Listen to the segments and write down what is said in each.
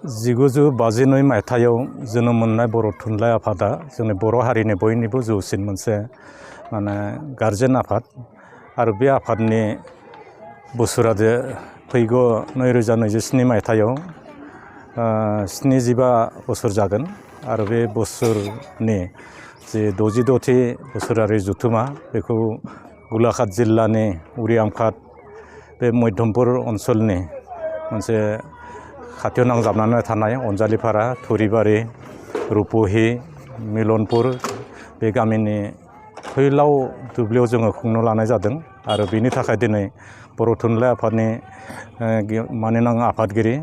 1952 मायथाइयाव जोनोम मोननाय बर' थुनलाइ आफादा जोंनि बर' हारिनि बयनिबो जौसिन मोनसे गारजेन आफाद आरो बे आफादनि बोसोरा जे फैगौ 2027 मायथाइयाव 75 बोसोर जागोन आरो बे बोसोरनि जे 66थि बोसोरारि जथुमा बेखौ गलाघाट जिल्लानि उरि आमखाट बे मध्यमपुर ओनसोलनि मोनसे खाथियाव नांजाबनानै थानाय अनजालिपारा थुरिबारि रुपहि मिलनपुर बे गामिनि फैलाव दुब्लियाव जोङो खुंनो लानाय जादों आरो बेनि थाखाय दिनै बर' थुनलाइ आफादनि मानगोनां आफादगिरि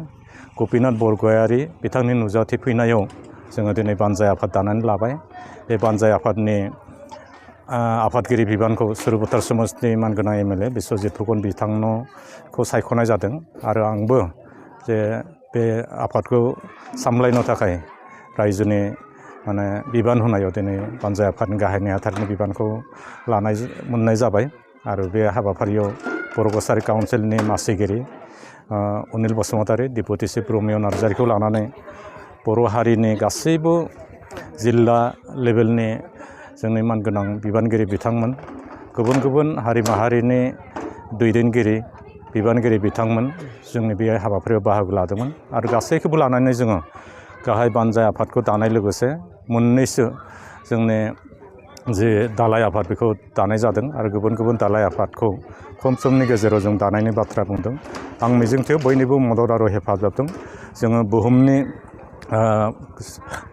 गपिनाथ बरगयारी बिथांनि नुजाथि फैनायाव जोङो दिनै बानजाय आफाद दानानै लाबाय। बे बानजाय आफादनि आफादगिरि बिबानखौ सुरभतार समाजनि मानगोनां एमएलए बिस्वजित फुकन बिथांखौ सायख'नाय जादों आरो आंबो जे बे आफादखौ सामलायनो थाखाय रायजोनि बिबान होनायाव दिनै बानजाय आफादनि गाहाय नेहाथारनि बिबानखौ मोननाय जाबाय आरो बे हाबाफारियाव बर' कसारी काउन्सिलनि मासिगिरि Anil Basumatary deputy chief Romeo नार्जारिखौ लानानै बर' हारिनि गासैबो जिल्ला लेभेलनि जोंनि मानगोनां बिबानगिरि बिथांमोन गुबुन गुबुन हारि माहारिनि दैदेनगिरि बिबानगिरि बिथांमोन जोंनि बे हाबाफारियाव बाहागो लादोंमोन आरो गासैखौबो लानानै जोङो गाहाय बानजाय आफादखौ दानाय लोगोसे मोननैसो जोंनि जे दालाय आफाद बेखौ दानाय जादों आरो गुबुन गुबुन दालाय आफादखौ खम समनि गेजेराव जों दानायनि बाथ्रा बुंदों। आं मिजिंथियो बयनिबो मदद आरो हेफाजाबजों जोङो बुहुमनि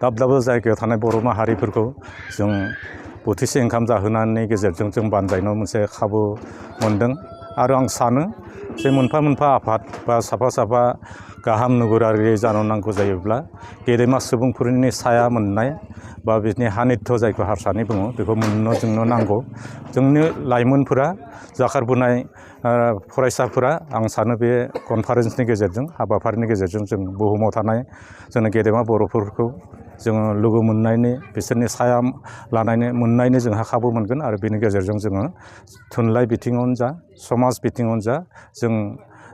दाब दाब जायगायाव थानाय बर' माहारिफोरखौ जों बोथिसे ओंखाम जाहोनायनि गेजेरजों जों बानजायनो मोनसे खाबु मोनदों आरो आं सानो जे मोनफा मोनफा आफाद बा साफा साफा गाहाम नोगोरारि जानो नांगौ जायोब्ला गेदेमा सुबुंफोरनि साया मोननाय बा बिनि हानिध्य जायखौ हारसानि बुङो बेखौ मोननो जोंनो नांगौ। जोंनि लाइमोनफोरा जाखारबोनाय फरायसाफोरा आं सानो बे कनफारेन्सनि गेजेरजों हाबाफारिनि गेजेरजों जों बुहुमाव थानाय जोंनि गेदेमा बर'फोरखौ जोङो लोगो मोननायनि बिसोरनि साया मोननायनि जोंहा खाबु मोनगोन आरो बेनि गेजेरजों जोङो थुनलाइ बिथिङावनो जा समाज बिथिङावनो जा जों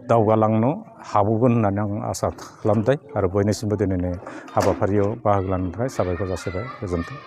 दावगालांनो हाबावगोन होननानै आं आसा खालामबाय आरो बयनिसिमबो दिनैनि हाबाफारियाव बाहागो लानो थाखाय साबायखर जासिबाय। गोजोन्थों।